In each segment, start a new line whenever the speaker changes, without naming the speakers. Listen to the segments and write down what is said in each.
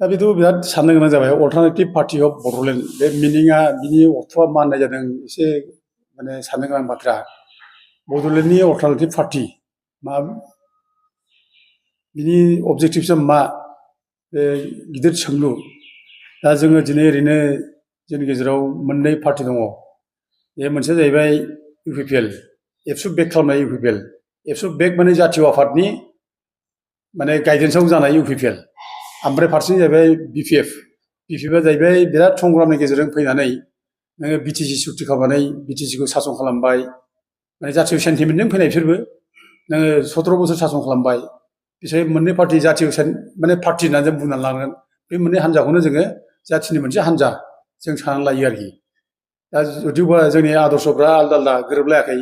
दा बेथ' बिराद साननो गोनां जाबाय अल्टारनेटिभ पार्टि अफ बड'लेण्ड बे मिनिङा बिनि अर्थआ मा होननाय जादों एसे माने साननो गोनां बाथ्रा बड'लेण्डनि अल्टारनेटिभ पार्टि मा बिनि अबजेक्टिभसा मा बे गिदिर सोंलु दा जोङो दिनै ओरैनो जोंनि गेजेराव मोननै पार्टि दङ बे मोनसेया जाहैबाय इउपिपिएल एबसु बेक खालामनाय इउपिपिएल एबसु बेक माने जातीय आफादनि माने गाइडेन्सआव जानाय इउपिपिएल ओमफ्राय फारसेथिं जाहैबाय बिपिएफआ जाहैबाय बिराद संग्रामनि गेजेरजों फैनानै नोङो बिटिसि सुक्ति खालामनानै बिटिसिखौ सासन खालामबाय माने जातीय सेन्टिमेन्टजों फैनाय बिसोरबो नोङो 17 बोसोर सासन खालामबाय बिसोर मोननै पार्टि जातीय माने पार्टि होननानै जों बुंनानै लानांगोन बे मोननै हान्जाखौनो जोङो जाथिनि मोनसे हान्जा जों साननानै लायो आरोखि दा जुदिबा जोंनि आदर्शफ्रा आलदा आलदा गोरोबलायाखै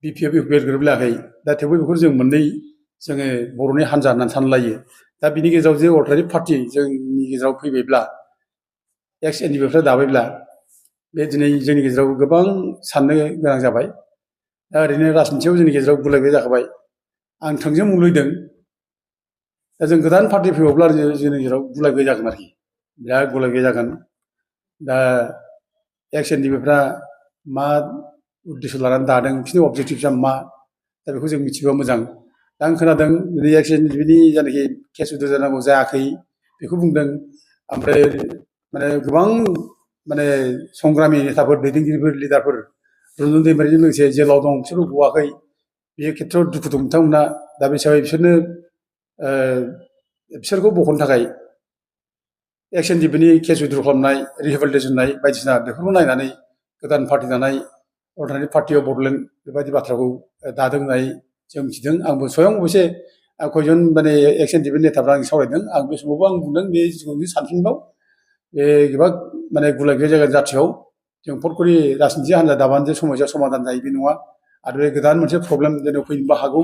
बिपिएफ इउपिपिएल गोरोबलायाखै दा थेवबो बेखौ जों मोननै जोङो बर'नि हान्जा होननानै साननानै लायो दा बिनि गेजेराव जे अल्टारनेटिभ पार्टि जोंनि गेजेराव फैबायब्ला एक्स एनडिपिएफआ दाबायब्ला बे दिनै जोंनि गेजेराव गोबां साननो गोनां जाबाय दा ओरैनो राजनितियाव जोंनि गेजेराव गुलाय गुजाय जाखाबाय आं थोंजों मुंलुदों दा जों गोदान पार्टि फैबावब्ला जोंनि गेजेराव गुलाय गुजाय जागोन आरोखि बिराद गुलाय गुजाय जागोन दा एक्स एनडिपिएफआ मा उद्देश्य लानानै दादों बिसोरनि अबजेक्टिभसा मा दा बेखौ जों मिथिबा मोजां दा आं खोनादों दिनै एक्स एनडिपिएफनि जायनाखि केस उइथ' जानांगौ जायाखै बेखौ बुंदों ओमफ्राय माने गोबां माने संग्रामि नेताफोर दैदेनगिरिफोर लिडारफोर रन्जन दैमारिजों लोगोसे जेलाव दं बिसोरबो गवाखै बे खेथ्रआव दुखु दं बिथांमोना दा बे हिसाबै बिसोरखौ बख'नो थाखाय एक्स एनडिपिएफनि केस उइथ्र' खालामनाय रिहेबिलिटेसन होनाय बायदिसिना बेफोरखौ नायनानै गोदान पार्टि दानाय अल्टारनेटिभ पार्टि अफ बड'लेण्ड बेबायदि बाथ्राखौ दादों होननानै जों मिथिदों आंबो स्वयं अबयसे खयजन माने एक्स एनडिपिएफनि नेताफ्रा आं सावरायदों आं बे समावबो आं बुंदों बे जिखुनु सानफिनबाव बे गोबां माने गुलाय गुजाय जागोन जाथियाव जों फटकरि राजनिति हान्जा दाबानो जे समस्या समाधान जायो बे नङा आरो बे गोदान मोनसे प्रब्लेम जेनेबा फैनोबो हागौ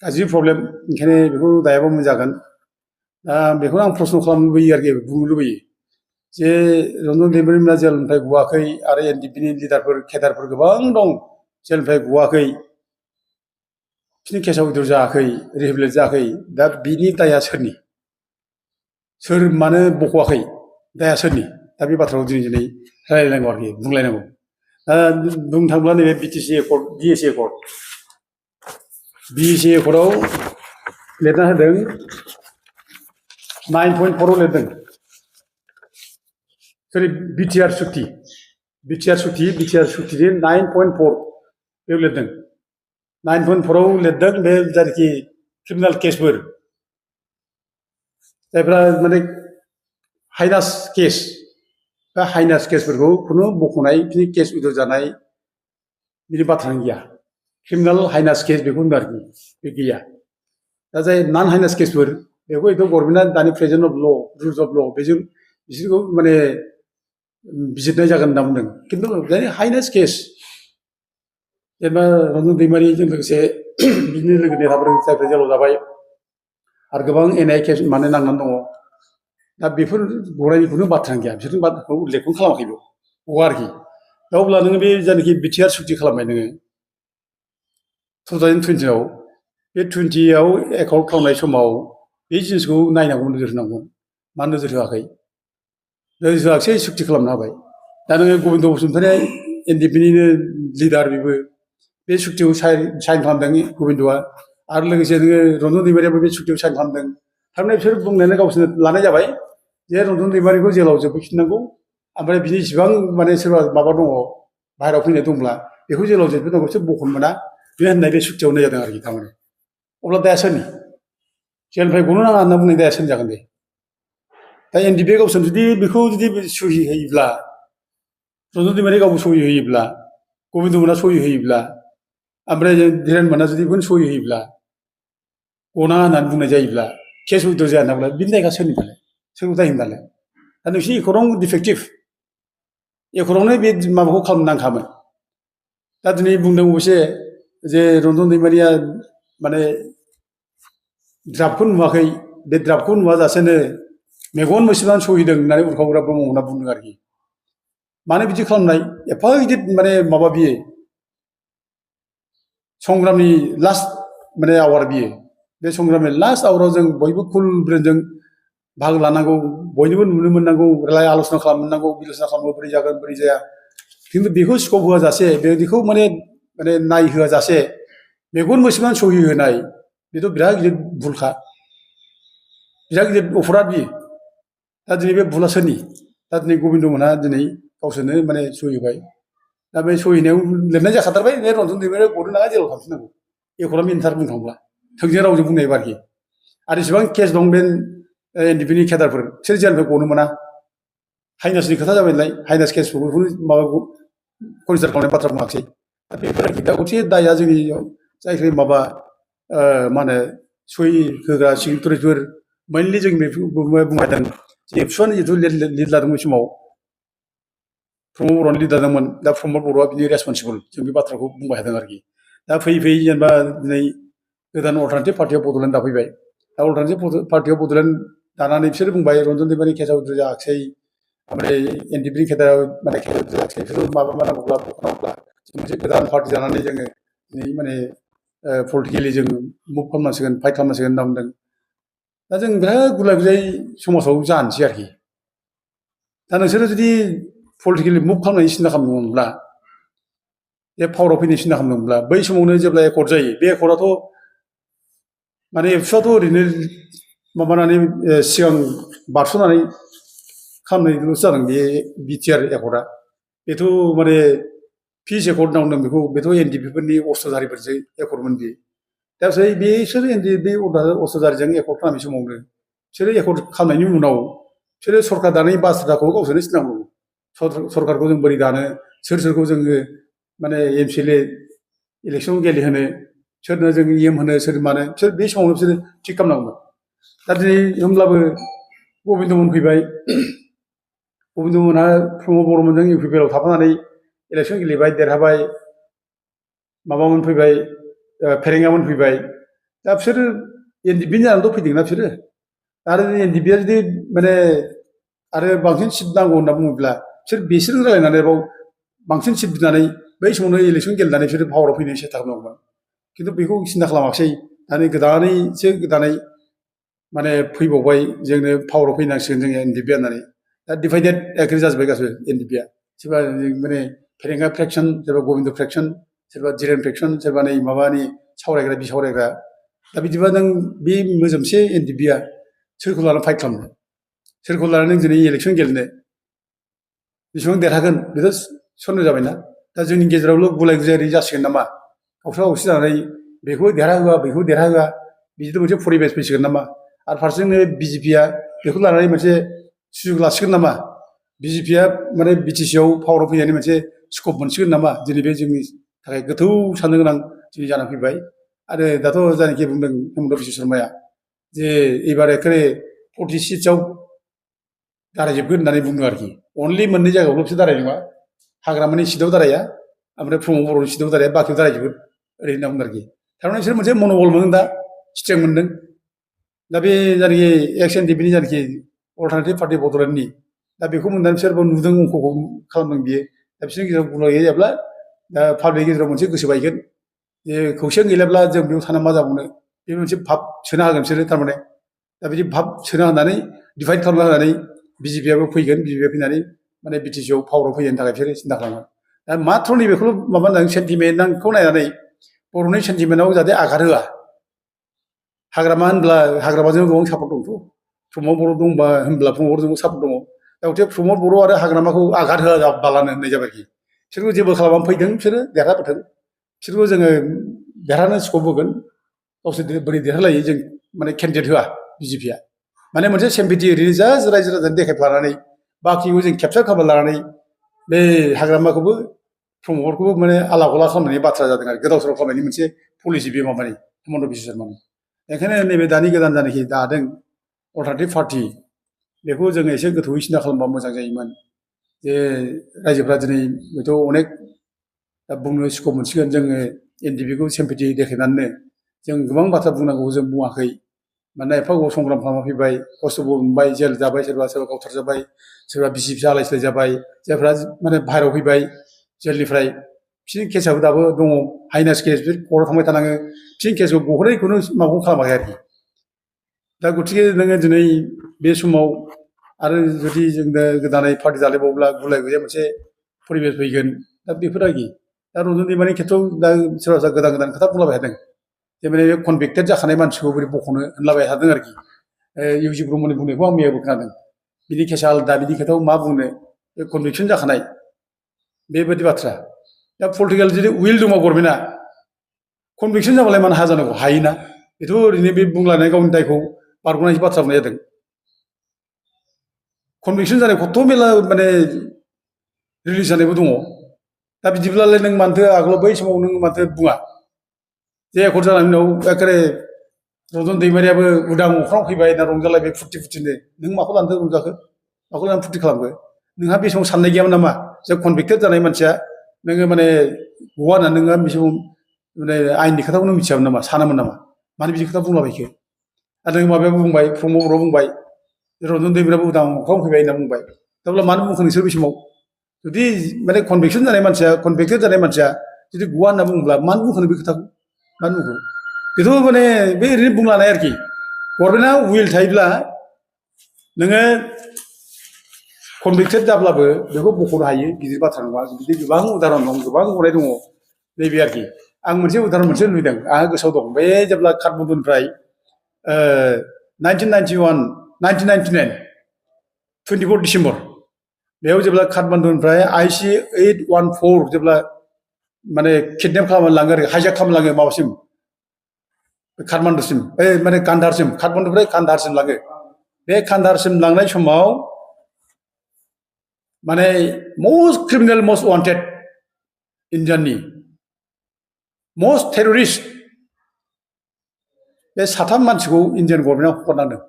गाज्रि प्रब्लेम ओंखायनो बेखौ दायाबा मोजां जागोन दा बेखौनो आं प्रश्न खालामनो लुबैयो आरोखि बुंनो लुबैयो जे रन्जन दैमारिमोना जेलनिफ्राय गवाखै आरो एनडिपिनि लिडारफोर केडारफोर गोबां दं जेलनिफ्राय गवाखै बिसोरनि केसआ उइथ्र' जायाखै रिहेबिलिटेट जायाखै दा बिनि दाया सोरनि सोर मानो बख'वाखै दाया सोरनि दा बे बाथ्राखौ दिनै रायलायनांगौ आरोखि बुंलायनांगौ दा बुंनो थाङोब्ला नैबे बिटिसि एकर्ड बिएसि एकर्ड बिएसि एकर्डआव लिरना होदों 9.4 लिरदों सरि बिटिआर सुक्ति बिटिआर सुक्तिनि 9.4 बेयाव लिरदों 9.4आव लिरदों बे जायनाखि क्रिमिनेल केसफोर जायफ्रा माने हाइनास केस बा हाइनास केसफोरखौ खुनु बख'नाय बिनि केस उइथ्र' जानाय बिनि बाथ्रानो गैया क्रिमिनेल हाइनास केस बेखौ होनदों आरोखि बे गैया दा जाय नन हाइनास केसफोर बेखौ एकदम गभर्नमेन्टआ दानि प्रेजेन्ट अफ ल रुल्स अफ ल बेजों बिसोरखौ माने बिजिरनाय जागोन होनना बुंदों खिन्थु जाय हाइनास केस जेनेबा रन्जन दैमारिजों लोगोसे बिदिनो लोगो नेताफोर जायफ्रा जेलाव जाबाय आरो गोबां एनआइ केस माने नांनानै दङ दा बेफोर गनायनिखौनो बाथ्रानो गैया बिसोरनि बाथ्राखौ उल्लेखखौनो खालामाखै बेयाव गवा आरोखि दा अब्ला नोङो बे जायनाखि बिटिआर सुक्ति खालामबाय नोङो 2020आव बे 20आव एकर्ड खालामनाय समाव बे जिनिसखौ नायनांगौ नोजोर होनांगौ मा नोजोर होआखै नोजोर होआखिसै सुक्ति खालामनो हाबाय दा नोङो गबिन्द बसुमतारी एनडिपिनिनो लिडार बेबो बे सुक्तिखौ साइन खालामदों गबिन्दआ आरो लोगोसे नोङो रन्जन दैमारियाबो बे सुक्तिखौ साइन खालामदों थारमाने बिसोर बुंनायानो गावसोरनो लानाय जाबाय जे रन्जन दैमारिखौ जेलाव जोबहैफिननांगौ ओमफ्राय बिनि इसिबां माने सोरबा माबा दङ बाहेरायाव फैनाय दंब्ला बेखौ जेलाव जोबहैनांगौ बिसोर बख'नो मोना बे होननाय बे सुक्तियाव होनाय जादों आरोखि थारमाने अब्ला दाया सोरनि जेलनिफ्राय गनो नाङा होनना बुंनाय दाया सोरनि जागोन दे दा एनडिपिआ गावसोर जुदि बेखौ जुदि सहि होयोब्ला रन्जन दैमारि गावबो सहि होयोब्ला गबिन्द मोना सहि होयोब्ला ओमफ्राय धीरेन मोना जुदि बेखौनो सहि होयोब्ला गनाङा होननानै बुंनाय जायोब्ला केस उइथ्र' जाया होनाब्ला बिनि दायखा सोरनि दालाय सोरखौ दाय होनो दालाय दा नोंसोरनि एकर्डआव डिफेक्टिभ एकर्डआवनो बे माबाखौ खालामनो नांखामोन दा दिनै बुंदों अबयसे जे रन्जन दैमारिया माने ड्राफ्टखौ नुवाखै बे ड्राफ्टखौ नुवाजासेनो मेगन मोसेबनानै सहिदों होननानै उरखावग्रा ब्रह्ममोना बुंदों आरोखि मानो बिदि खालामनाय एफा गिदिर माने माबा बियो संग्रामनि लास्ट माने आवार बियो बे संग्रामनि लास्ट आवाराव जों बयबो कुल ब्रेनजों बाहागो लानांगौ बयनोबो नुनो मोननांगौ राय आल'सना खालामनांगौ बिलसना खालामनांगौ बोरै जागोन बोरै जाया खिन्थु बेखौ स्कप होआजासे बेखौ माने माने नायहोआजासे मेगन मोसेबां सहि होनाय बेथ' बिराद गिदिर भुलखा बिराद गिदिर अपराध बियो दा दिनै बे भुला सोरनि दा दिनै गबिन्द मोनहा दिनै गावसोरनो माने सहि होबाय दा बे सहि होनायाव लिरनाय जाखाथारबाय बे रन्जन दैमारिया गनो नाङा जेराव थांफिननांगौ एखौरा मिनिथार बुंनो थांब्ला थोंजों रावजों बुंनाय बारखि आरो जेसेबां केस दं बे एनडिपिनि केडारफोर बिसोर जेलनिफ्राय गनो मोना हाइनासनि खोथा जाबाय नालाय हाइनास केसफोरखौ माबा कनसिडार खालामनाय बाथ्रा बुङाखिसै दा बेफोर दा गथे दाया जोंनि जायखि माबा मा होनो सहि होग्रा सिगिटरिफोर मेनलि जों बेखौ बुंबायदों एबसुआनो जिथु लिड लादोंमोन समाव प्रमद बर'नि लिड लादोंमोन दा प्रमद बर'आ बिनि रेसपन्सिबल जों बे बाथ्राखौ बुंबाय थादों आरोखि दा फैयै फैयै जेनेबा दिनै गोदान अल्टारनेटिभ पार्टियाव बड'लेण्ड दाफैबाय दा अल्टारनेटिभ पार्टियाव बड'लेण्ड दानानै बिसोर बुंबाय रन्जन दैमारिनि केसआव उद्र जायाखिसै ओमफ्राय एनडिपिनि केसआव माने केसआव उद्र जायाखिसै बिसोर माबा नांगौब्ला बखनांगौब्ला मोनसे गोदान पार्टि जानानै जोङो दिनै माने पलिटिकेलि जों मुभ खालामनांसिगोन फाइट खालामनांसिगोन होनना बुंदों दा जों बिराद गुलाय गुजाय समाजाव जानोसै आरोखि दा नोंसोरो जुदि पलिटिकेलि मुभ खालामनायनि सिन्था खालामदोंमोनब्ला बे पावाराव फैनायनि सिन्था खालामदोंमोनब्ला बै समावनो जेब्ला एकर्ड जायो बे एकर्डआथ' माने एबसुआथ' ओरैनो माबानानै सिगां बारस'नानै खालामनायल'सो जादों बे बिटिआर एकर्डआ बेथ' माने पिस एकर्ड होनना बुंदों बेखौ बेथ' एनडिपिफोरनि अस्त्रधारिफोरसो एकर्डमोन बेयो दा बिसोर बे अस्त्रधारिजों एकर्ड खालामनाय समावनो बिसोरो एकर्ड खालामनायनि उनाव बिसोरो सरकार दानायनि बाथ्राखौ गावसोरनो सिनांगौ सरकारखौ जों बोरै दानो सोरखौ जोङो माने एमसिएलए इलेक्सन गेलेहोनो सोरनो जों इएम होनो सोर मानो बिसोर बे समावनो बिसोरो थिग खालामनांगौमोन दा दिनै होमब्लाबो गबिन्दमोन फैबाय गबिन्दमोनहा प्रमद बर'मोनजों इउपिपिएलआव थाफानानै इलेक्सन गेलेबाय देरहाबाय माबामोन फैबाय फेरेंगामोन फैबाय दा बिसोरो एनडिपिनि जानानैथ' फैदोंना बिसोरो आरो एनडिपिआ जुदि माने आरो बांसिन सिट नांगौ होनना बुङोब्ला बिसोरजों रायलायनानै बाव बांसिन सिट बिनानै बै समावनो इलेक्सन गेलेनानै बिसोरो पावाराव फैनो सेस्था खालामनांगौमोन खिन्थु बेखौ सिन्था खालामाखिसै दानि गोदानै माने फैबावबाय जोंनो पावाराव फैनांसिगोन जोङो एनडिपिआ होननानै दा डिभाइडेड एग्रि जाजोब्बाय गासिबो एनडिपिआ सोरबा माने फेरेंगा फ्रेक्सन सोरबा गबिन्द फ्रेक्सन सोरबा जिरेन फ्रेक्सन सोरबा नै माबानि सावरायग्रा बिसावरायग्रा दा बिदिबा नों बे मोजोमसे एनडिपिआ सोरखौ लानानै फाइट खालामनो सोरखौ लानानै दिनै इलेक्सन गेलेनो बेसेबां देरहागोन बेथ' सन्देह जाबायना दा जोंनि गेजेरावल' गुलाय गुजाय जासिगोन नामा गावस्रा गावसि जानानै बेखौ देरहाहोआ बिदिथ' मोनसे परिबेस फैसिगोन नामा आरो फारसेजोंनो बिजेपिआ बेखौ लानानै मोनसे सुजुग लासिगोन नामा बिजेपिआ माने बिटिसिआव पावाराव फैनायनि मोनसे स्कप मोनसिगोन नामा दिनै बे जोंनि थाखाय गोथौ साननो गोनां दिनै जानानै फैबाय आरो दाथ' जायनाखि बुंदों हेमन्त बिश्व शर्माया जे एबार एखेबारे 40 सिटसआव दारायजोबगोन होननानै बुंदों आरोखि अनलि मोननै जायगायावल' बिसोर दाराय नङा हाग्रामानि सिटआव दाराया ओमफ्राय प्रमद बर'नि सिटआव दाराया बाखियाव दारायजोबगोन ओरै होनना बुंदों आरोखि थारमाने बिसोर मोनसे मन'बल मोनदों दा स्ट्रेंथ मोनदों दा बे जायनाखि एक्स एनडिपिनि जायनाखि अल्टारनेटिभ पार्टि बड'लेण्डनि दा बेखौ मोननानै बिसोरबो नुदों अंखखौ खालामदों बियो दा बिसोरनि गेजेराव गुलाय जायाब्ला दा पाब्लिकनि गेजेराव मोनसे गोसो बायगोन जे खौसे गैलाब्ला जों बेयाव थाना मा जाबावनो बे मोनसे भाब सोना होगोन बिसोरो थारमाने दा बिदि भाब सोना होनानै डिभाइड खालामना होनानै बिजेपिआबो फैगोन बिजेपिआ फैनानै माने बिटिसिआव पावाराव फैनायनि थाखाय बिसोरो सिन्था खालामगोन दा माथ्र' नैबेखौल' माबा होनदों सेन्टिमेन्टखौ नायनानै बर'नि सेन्टिमेन्टआव जाहाथे आघात होआ हाग्रामा होनब्ला हाग्रामाजों गोबां सापर्ट दंथ' प्रमद बर' दंबा होनब्ला प्रमद बर'जोंबो सापर्ट दङ दा गथे प्रमद बर' आरो हाग्रामाखौ आघात होआबालानो होननाय जाबाय आरोखि बिसोरखौ जेबो खालामनानै फैदों बिसोरो देरहाबोथों बिसोरखौ जोङो देरहानो स्कप होगोन गावसोर बोरै देरहालायो जों माने केन्डिडेट होआ बिजेपिआ माने मोनसे सेम्पिटि ओरैनो जास्ट रायजो राजानि देखायफ्लानानै बाखिखौ जों केपचार खालामना लानानै बे हाग्रामाखौबो प्रमदखौबो माने आला गला खालामनायनि बाथ्रा जादों आरो गोदाव सोराव खालामनायनि मोनसे पलिसि बे माबानि हेमन्त बिश्व शर्मानि ओंखायनो नैबे दानि गोदान जानाखि दादों अल्टारनेटिभ पार्टि बेखौ जोङो एसे गोथौयै सिन्था खालामबा मोजां जायोमोन जे रायजोफ्रा दिनै हयथ' अनेक दा बुंनो स्कप मोनसिगोन जोङो एनडिपिखौ सेम्पिटि देखायनानैनो जों गोबां बाथ्रा बुंनांगौ जों बुङाखै मानोना एफा गोबाव संग्राम खालामना फैबाय खस्थ'बो मोनबाय जेल जाबाय सोरबा गावथारजाबाय सोरबा बिसि फिसा आलाय सिलाय जाबाय जायफ्रा माने बाहेरायाव फैबाय जेलनिफ्राय बिसोरनि केसआबो दाबो दङ हाइनास केस बिसोर कर्टआव थांबाय थानाङो बिसोरनि केसखौ गहरैखौनो माबाखौ खालामाखै आरोखि दा गतिके नोङो दिनै बे समाव आरो जुदि जोंनो गोदानै पार्टि दालायबावब्ला गुलाय गुजाय मोनसे परिबेस फैगोन दा बेफोर आरोखि दा रन्जन दैमारिनि खेथ्रआव दा सोरबा सोरबा गोदान गोदान खोथा बुंलाबाय थादों जे माने बे कनभिक्टेड जाखानाय मानसिखौ बोरै बख'नो होनलाबाय थादों आरोखि इउजि ब्रह्मनि बुंनायखौ आं मैयाबो खोनादों बिनि केसा आलादा बिनि खोथायाव मा बुंनो बे कनभिक्सन जाखानाय बेबायदि बाथ्रा दा पलिटिकेल जुदि उइल दङ गभर्नमेन्टआ कनभिक्सन जाबालाय मानो हाया जानांगौ हायोना बेथ' ओरैनो बे बुंलायनाय गावनि दायखौ बारग'नायनि बाथ्रा बुंनाय जादों कनभिक्सन जानाय खथ' मेला माने रिलिज जानायबो दङ दा बिदिब्लालाय नों मानोथो आगोलाव बै समाव नों मानोथो बुङा जे एकर्ड जानायनि उनाव एखेबारे रन्जन दैमारियाबो उदां अख्राङाव फैबाय ना रंजालायबाय फुर्ति फुर्तिनो नों माखौ लानोथो रंजाखो माखौ लानानै फुर्ति खालामखो नोंहा बे समाव साननाय गैयामोन नामा जे कनभिक्टेड जानाय मानसिया नोङो माने गवा होननानै नोङो बे समाव माने आयेननि खोथाखौ नों मिथियामोन नामा सानामोन नामा मानो बिदि खोथा बुंलाबायखो आरो नों माबायाबो बुंबाय प्रमद बर'आ बुंबाय रन्जन दैमारियाबो उदां अख्राङाव फैबाय होनना बुंबाय अब्ला मानो बुंखो नोंसोर बे समाव जुदि माने कनभिक्सन जानाय मानसिया कनभिक्टेड जानाय मानसिया जुदि गवा होनना बुङोब्ला मानो बुंखो बे खोथाखौ मानो बुंखो बेथ' माने बे ओरैनो बुंलानाय आरोखि गभर्नमेन्टआ उइल थायोब्ला नोङो कनभिक्टेड जाब्लाबो बेखौ बख'नो हायो गिदिर बाथ्रा नङा बिदि गोबां उदाहरन दं गोबां गनाय दङ नैबे आरोखि आं मोनसे उदाहरन मोनसे नुदों आंहा गोसोआव दं बे जेब्ला काठमान्डुनिफ्राय 1999 24 डिसेम्बर बेयाव जेब्ला काठमान्डुनिफ्राय IC-814 जेब्ला माने किडनेप खालामनानै लाङो आरो हाइजेक खालामनानै लाङो माबासिम काठमान्डुसिम माने कान्धारसिम काठमान्डुनिफ्राय कान्धारसिम लाङो बे कान्धारसिम लांनाय समाव माने मस्ट क्रिमिनेल मस्ट वान्टेड इन्डियाननि मस्ट टेररिस्ट बे साथाम मानसिखौ इन्डियान गभर्नमेन्टआ हगारनांदों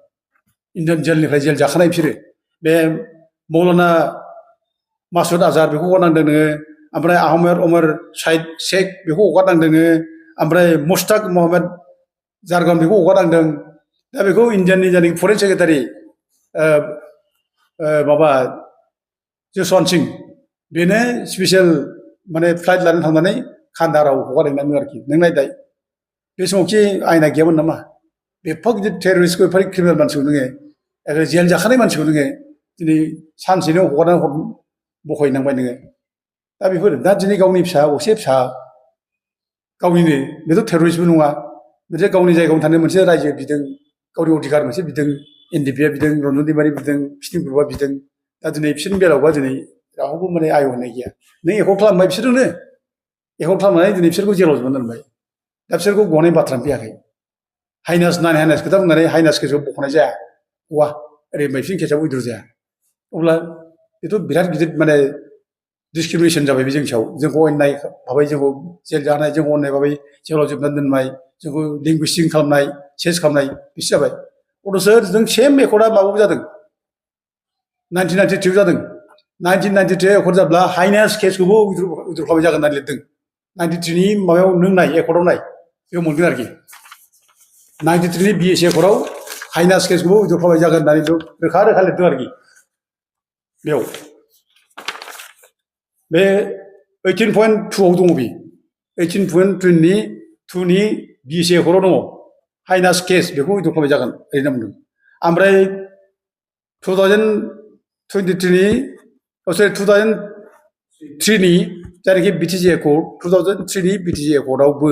इन्डियान जेलनिफ्राय जेल जाखानाय बिसोरो बे मौलाना मासुद आजार बेखौ हगारनांदों नोङो ओमफ्राय आहमेद उमर साइद शेख बेखौ हगारनांदों नोङो ओमफ्राय मुस्ताक महमेद जारगन बेखौ हगारनांदों दा बेखौ इन्डियाननि जायनाखि फरेन सेक्रेटारि माबा जसवन्त सिं बेनो स्पेसियेल माने फ्लाइट लानानै थांनानै कान्धाराव हगारहैनांदों आरोखि नों नायदाय बे समावखि आयेना गैयामोन नामा एफा गिदिर टेररिस्टखौ एफा क्रिमिनेल मानसिखौ नोङो जेल जाखानाय मानसिखौ नोङो दिनै सानसेनो हगारनानै बख'हैनांबाय नोङो दा बेफोर दा दिनै गावनि फिसा असे फिसा गावनिनो बेथ' टेररिस्टबो नङा मोनसे गावनि जायगायावनो थानाय मोनसे रायजो बिदों गावनि अधिकार मोनसे बिदों एनडिएफबिआ बिदों रन्जन दैमारि बिदों बिसोरनि ग्रुपआ बिदों दा दिनै बिसोरनि बेलायावबा दिनै रावबो माने आय होननाय गैया नों एकर्ड खालामबाय बिसोरजोंनो एकर्ड खालामनानै दिनै बिसोरखौ जेलाव जोबनानै दोनबाय दा बिसोरखौ गनाय बाथ्रानो फैयाखै हाइनास नान हाइनास खोथा बुंनानै हाइनास केसआव बख'नाय जाया गवा ओरै बिसोरनि केसआव उइद्र' जाया अब्ला बेथ' बिराद गिदिर माने डिसक्रिमिनेसन जाबाय बे जोंनि सायाव जोंखौ अननाय भाबै जोंखौ जेल जानाय जोंखौ अननाय भाबै जेलाव जोबनानै दोननाय जोंखौ लिंगुइस्टिक खालामनाय चेन्ज खालामनाय बिसो जाबाय अथ'सो जों सेम एकर्डआ माबाबो जादों 1992 जादों 1992 एकर्ड जाब्ला हाइनास केसखौबो उइद्र' खालामनाय जागोन होननानै लिरदों 93नि माबायाव नों नाय एकर्डआव नाय बेयाव मोनगोन आरोखि 93नि BS एकर्डआव हाइनास केसखौबो उइद्र' खालामनाय जागोन होननानै रोखा रोखा लिरदों आरोखि बेयाव बे 18.2आव दङ बे 18.2नि BS एकर्डआव दङ हाइनास केस बेखौ उइद्र' खालामनाय जागोन ओरैनो बुंदों ओमफ्राय 2003नि जायनाखि बिटिसि एकर्ड 2003नि बिटिसि एकर्डआवबो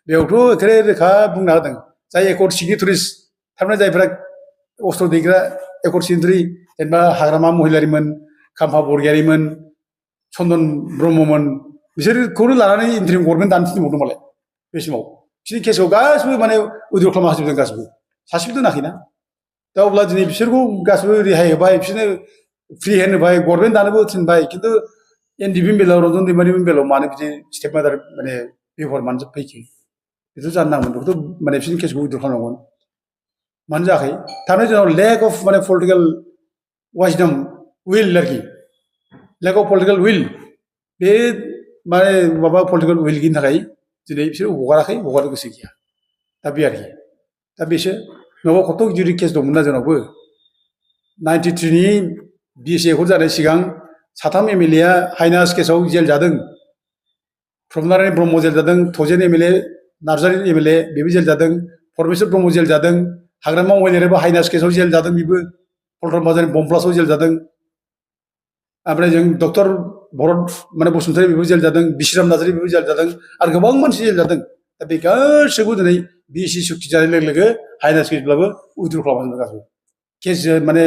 बेयावथ' एखेबारे रोखा बुंना होदों जाय एकर्ड सिगनेटरिस थारमाने जायफ्रा अस्त्र दैग्रा एकर्ड सिगनेटरि जेनेबा हाग्रामा महिलारिमोन खाम्फा बरगयारिमोन चन्दन ब्रह्ममोन बिसोरखौनो लानानै इन्ट्रिम गभर्नमेन्ट दानो थिनबावदों मालाय बे समाव बिसोरनि केसआव गासिबो माने उइद्र' खालामना होजोबदों गासिबो सासेबो दोनाखैना दा अब्ला दिनै बिसोरखौ गासिबो रेहाय होबाय बिसोरनो फ्रि हेन्ड होबाय गभर्नमेन्ट दानोबो थिनबाय खिन्थु एनडिएफबिनि बेलायाव रन्जन दैमारिनि बेलायाव मानो बिदि स्टेप मादार माने बेबहार मानो फैखो बेथ' जानो नांगौमोन बेखौथ' माने बिसोरनि केसखौ उइद्र' खालामनांगौमोन मानो जायाखै थारमाने जोंनाव लेक अफ माने पलिटिकेल वाइसडम उइल आरोखि लेक अफ पलिटिकेल उइल बे माने माबा पलिटिकेल उइल गैयिनि थाखाय दिनै बिसोर हगाराखै हगारनो गोसो गैया दा बे आरोखि दा बेसो नङाबा खथ' गिदिर केस दंमोन ना जोंनावबो 93नि BS एकर्ड जानाय सिगां साथाम MLA हाइनास केसआव जेल जादों प्रमनारायण ब्रह्म जेल जादों थजेन MLA नार्जारि MLA बेबो जेल जादों परमेश्वर ब्रह्म जेल जादों हाग्रामा महिलारियाबो हाइनास केसाव जेल जादों, बेबो पल्टन बाजारनि बम ब्लास्टआव जेल जादों। ओमफ्राय जों डक्टर भरत माने बसुमतारी बेबो जेल जादों, बिश्राम नार्जारी बेबो जेल जादों, आरो गोबां मानसि जेल जादों। दा बे गासैबो दिनै बिएसि सुक्ति जानाय लोगो लोगो हाइनास केसब्लाबो उइथ्र' खालामनानै गासैबो केस माने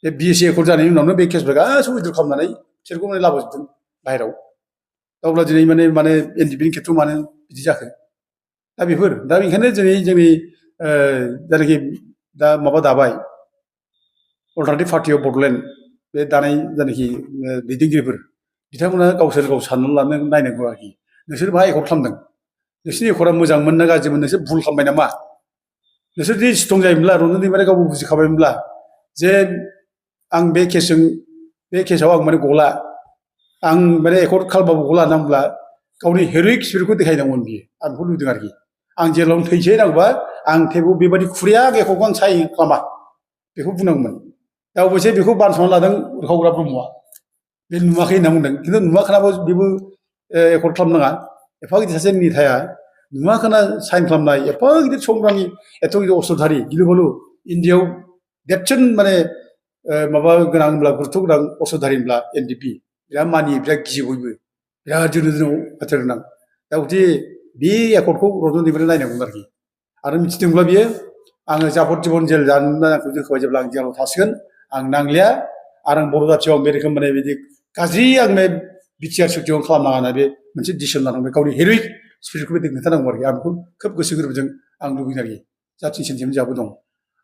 बे बिएसि एकर्ड जानायनि उनावनो बे केसफोरा गासैबो उइथ्र' खालामनानै बिसोरखौ माने लाबोजोबदों बाहेराव। दा अब्ला दिनै माने एनडिपिनि खेथ्रआव मानो बिदि जाखो? दा बेफोर दा बेनिखायनो दिनै जोंनि जायनाखि दा माबा दाबाय अल्टारनेटिभ पार्टि अफ बड'लेण्ड, बे दानाय जायनाखि दैदेनगिरिफोर, बिथांमोना गावसोर गाव साननानै लानो नायनांगौ आरोखि। नोंसोर मा एकर्ड खालामदों? नोंसोरनि एकर्डआ मोजांमोन ना गाज्रिमोन? नोंसोर भुल खालामबाय नामा? नोंसोर जुदि स्ट्रं जायोमोनब्ला, रन्जन दैमारिया गावबो बुजिखाबायमोनब्ला जे आं बे केसआव आं माने गला, आं माने एकर्ड खालामबाबो गला होनना गावनि हेर'इक स्पिरिटखौ देखायनांगौमोन बियो। आं बेखौ लुबैदों आरोखि। आं जेलावनो थैसै नांगौबा आं थेवबो बेबायदि खुरिया एकर्डखौ आं साइन खालामा, बेखौ बुंनांगौमोन। दा अबयसे बेखौ बानस'ना लादों उरखावग्रा ब्रह्मआ, बे नुवाखै होनना बुंदों। खिन्थु नुवाखैनाबो बेबो एकर्ड खालामनाङा। एफा गिदिर सासे नेताया नुवाखैना साइन खालामनाय, एफा गिदिर संग्रामि, एथ' गिदिर अस्त्रधारि, गिलु बालु इण्डियाआव देरसिन माने माबा गोनां होनब्ला, गुरुत्व गोनां अस्त्रधारि होनब्ला एनडिपि, बिराद मानियो, बिराद गियो बयबो, बिराद जोनो जोनाव बाथ्रा गोनां। दा गथिखे बे एकर्डखौ रन्जन दैमारिया नायनांगौमोन आरोखि। आरो मिथिदोंब्ला बियो आङो जाफर जिबन जेल जानो आंखौ दोनखाबाय, जेब्ला आं जेलाव थासिगोन आं नांलिया, आरो आं बर' जाथियाव आं बे रोखोम माने बिदि गाज्रि आं बे बिटिआर सुक्तियाव खालामनाङा होनना बे मोनसे डिसिसन लानांबाय। गावनि हेर'इक स्पिरिटखौ बे खोन्थानांगौ आरोखि। आं बेखौ खोब गोसो गोरबोजों आं लुबैदों आरोखि। जाथिनि सेन्टिमेन्ट जोंहाबो दं।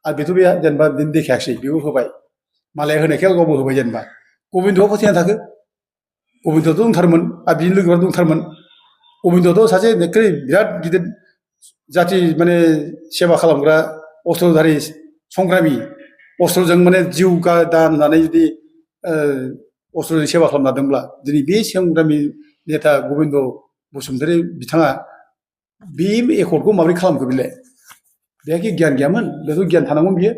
आरो बेथ' बे जेनेबा बिदिनो देखायाखिसै, बेबो होबाय, मालाया होनायखाय गावबो होबाय। जेनेबा गबिन्दआ फोथायना थाखो, गबिन्दआथ' दंथारमोन, आरो बिनि लोगोआ दंथारमोन। गबिन्दआथ' सासे बिराद गिदिर जाथि माने सेबा खालामग्रा अस्त्रधारि संग्रामि, अस्त्रजों माने जिउ दान होननानै जुदि अस्त्रजों सेबा खालामनादोंब्ला, दिनै बे संग्रामि नेता गबिन्द बसुमतारी बिथाङा बे एकर्डखौ माबोरै खालामखो बेलाय? बेहा कि गियान गैयामोन? बेथ' गियान थानांगौमोन बियो।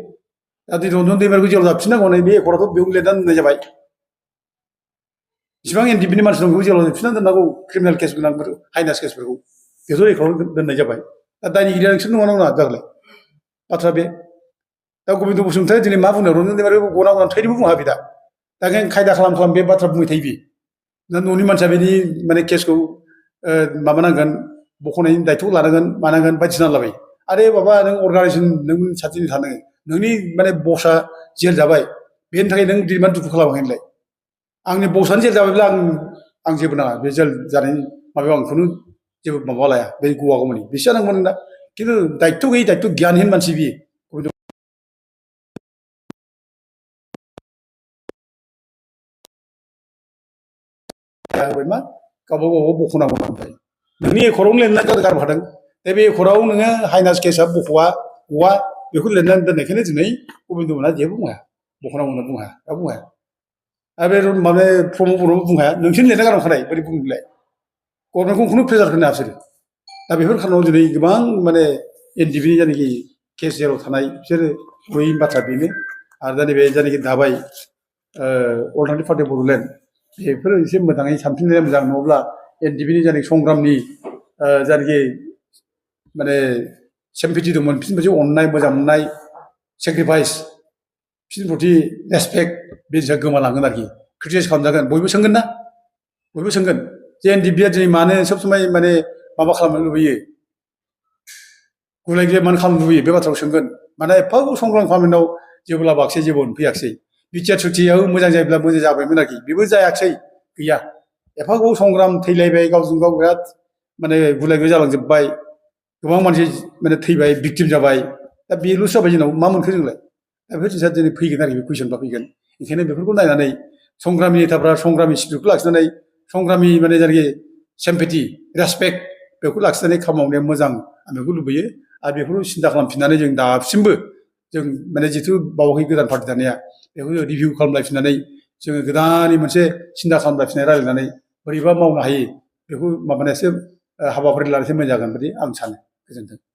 दा दिनै रन्जन दैमारिखौ जेलाव जाबफिननांगौ होननाय बे एकर्डआथ' बेयाव लिरनानै दोननाय जाबाय। इसिबां एनडिपिनि मानसि दं, बेखौ जेलाव जाबफिननानै दोननांगौ, क्रिमिनेल केस गोनांफोर, हाइनास केसफोरखौ बेथ' एकर्डआव दोननाय जाबाय। दा दायनिगिरिया नोंसोर नङा नङा जागोनलाय बाथ्रा बे? दा गबिन्द बसुमतारी दिनै मा बुंनो, रन्जन दैमारिखौ गनांगौ थैनोबो बुङा बे दा ओंखायनो खायदा खालाम खालाम बे बाथ्रा बुंबाय थायो बे। दा न'नि मानसिया बेनि माने केसखौ माबानांगोन, बख'नायनि दायथ' लानांगोन, मानांगोन बायदिसिना लाबाय। आरे बाबा, नों अर्गानाइजेसन, नों साथिनि थानो, नोंनि माने बसआ जेल जाबाय, बेनि थाखाय नों दिनै दुखु खालामाखै होनलाय? आंनि बसआनो जेल जाबायब्ला आं जेबो नाङा, बे जेल जानायनि माबायाव आं खुनु जेबो माबा लाया, बे गवागौमानि बेसो जानांगौमोन दा। खिन्थु दायित्व गैयै, दायित्व गियानहीन मानसि बियो। मा गावबा गाव बख'नांगौ ओमफ्राय नोंनि एकर्डआवनो लिरनानै गारबोखादों। दा बे एकर्डआव नोङो हाइनास केसआ गवा बेखौ लिरनानै दोननायखायनो दिनै गबिन्द मोनहा जेबो बुंनो हाया, बख'नांगौ होनना बुंनो हाया, रावबो बुंनो हाया। आरो बे माने प्रमद बर'बो बुंनो हाया, नोंसोरनो लिरना गारबोखानाय, बोरै बुंनोलाय? गभर्नमेन्टखौ खुनु प्रेसार होनो हाया बिसोरो। दा बेफोर खारनाव दिनै गोबां माने एनडिपिनि जायनाखि केस जेलाव थानाय, बिसोरो गैयैनि बाथ्रा बेनो। आरो दा नैबे जायनाखि दाबाय अल्टारनेटिभ पार्टि अफ बड'लेण्ड, बेफोरो एसे मोजाङै सानफिननाया मोजां। नङाब्ला एनडिपिनि जायनाखि संग्रामनि जायनाखि माने सेम्पेथि दंमोन, बिसोरनि मोनसे अननाय, मोजां मोननाय, सेक्रिफाइस, बिसोरनि प्रति रेसपेक्ट, बे जिनिसा गोमालांगोन आरोखि। क्रिटिसाइज खालामजागोन, बयबो सोंगोन ना, बयबो सोंगोन जे एनडिपिआ दिनै मानो सब समाय माने माबा खालामनो लुबैयो, गुलाय गुजाय मानो खालामनो लुबैयो, बे बाथ्राखौ सोंगोन। माने एफा संग्राम खालामनायाव जेबो लाबोआखिसै, जेबो मोनफैयाखिसै। बिटिआर सुक्तियाबो मोजां जायोब्ला मोजां जाबायमोन आरोखि, बेबो जायाखिसै, गैया। एफा गोबाव संग्राम, थैलायबाय, गावजों गाव बिराद माने गुलाय गुजाय जालांजोब्बाय, गोबां मानसि माने थैबाय, भिक्टिम जाबाय। दा बेल'सो जाबाय जोंनाव, मा मोनखो जोंलाय? दा बेफोर जिनिसा दिनै फैगोन आरोखि, बे कुइसनफ्रा फैगोन। ओंखायनो बेफोरखौ नायनानै संग्रामि नेताफ्रा संग्रामि स्पिरिटखौ लाखिनानै, संग्रामि माने जायनाखि सेम्पेथि, रेसपेक्ट, बेखौ लाखिनानै खामानि मावनाया मोजां, आं बेखौ लुबैयो। आरो बेफोरखौ सिन्था खालामफिननानै जों दासिमबो जों माने जिथु बावाखै गोदान पार्टि दानाया, बेखौ रिभिउ खालामलायफिननानै जोङो गोदानै मोनसे सिन्था खालामलायफिननाय, रायज्लायनानै बोरैबा मावनो हायो, बेखौ माबानायासो हाबाफारि लानायसो मोजां जागोन बायदि आं सानो। गोजोन्थों।